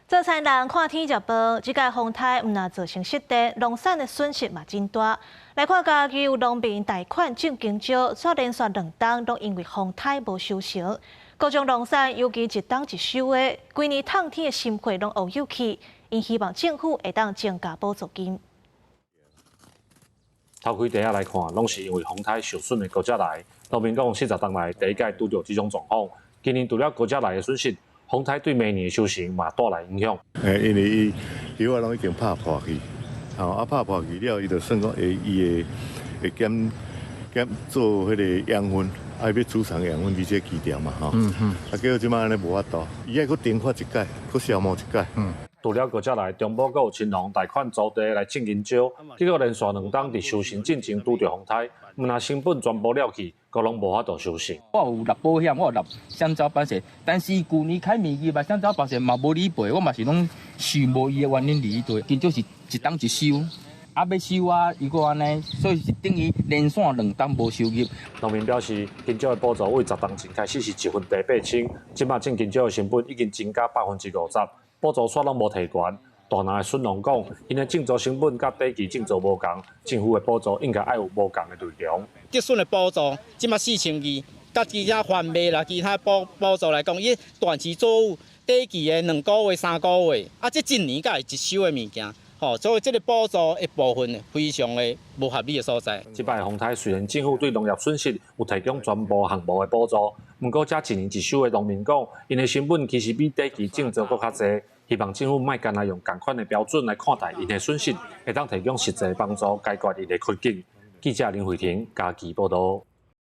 做田人看天食飯，這擺風颱毋但造成失地，農產的損失嘛真大。來看嘉義有農民貸款種香蕉，煞連續兩冬攏因為風颱無收成。各種農產尤其一冬一收的，規年迵天的心血攏烏有去。𪜶希望政府會當增加補助金。頭開地仔來看，攏是因為風颱受損的高捷來。農民講40冬來第一擺拄著這種狀況。今年除了高捷來的損失，風颱對明年的收成嘛帶來影響。欸，因為伊葉仔攏已經拍破去，吼啊拍破去了，伊就算講會伊會會減減做彼个養分，愛欲儲藏養分佇這個基調嘛，吼。啊，結果這擺按呢無法度，伊愛閣停發一擺，閣消磨一擺。除了高捷來，中部閣有青農貸款租地來種香蕉，結果連續兩冬佇收成進前拄著風颱，毋但成本全部了去，閣攏無法度收成。我有納保險，我有納險災保險，但是舊年開面積嘛，險災保險嘛無理賠，我嘛是攏想無伊的原因佇彼底，香蕉是一冬一收，啊欲收啊，伊閣按呢，所以是等於連續兩冬無收入。農民表示，香蕉的補助對10冬前開始是一分地8000，這擺種香蕉的成本已經增加50%，補助煞攏無提懸。大林的筍農講，𪜶的種植成本佮短期種植無仝，政府的補助應該愛有無仝的內容。竹筍的補助這擺4200，佮其他販賣啦，其他補補助來講，伊短期作物短期的2個月、3個月，啊，這一年才會一收的物件，吼，所以這个補助的部分非常的無合理的所在。這擺風颱雖然政府對農業損失有提供全部項目的補助，毋過這一年一收的農民講，𪜶的成本其實比短期種植閣較濟。希望政府莫干焦用仝款的標準來看待𪜶的損失，會當提供實際幫助解決𪜶的困境。記者林慧婷嘉義報導。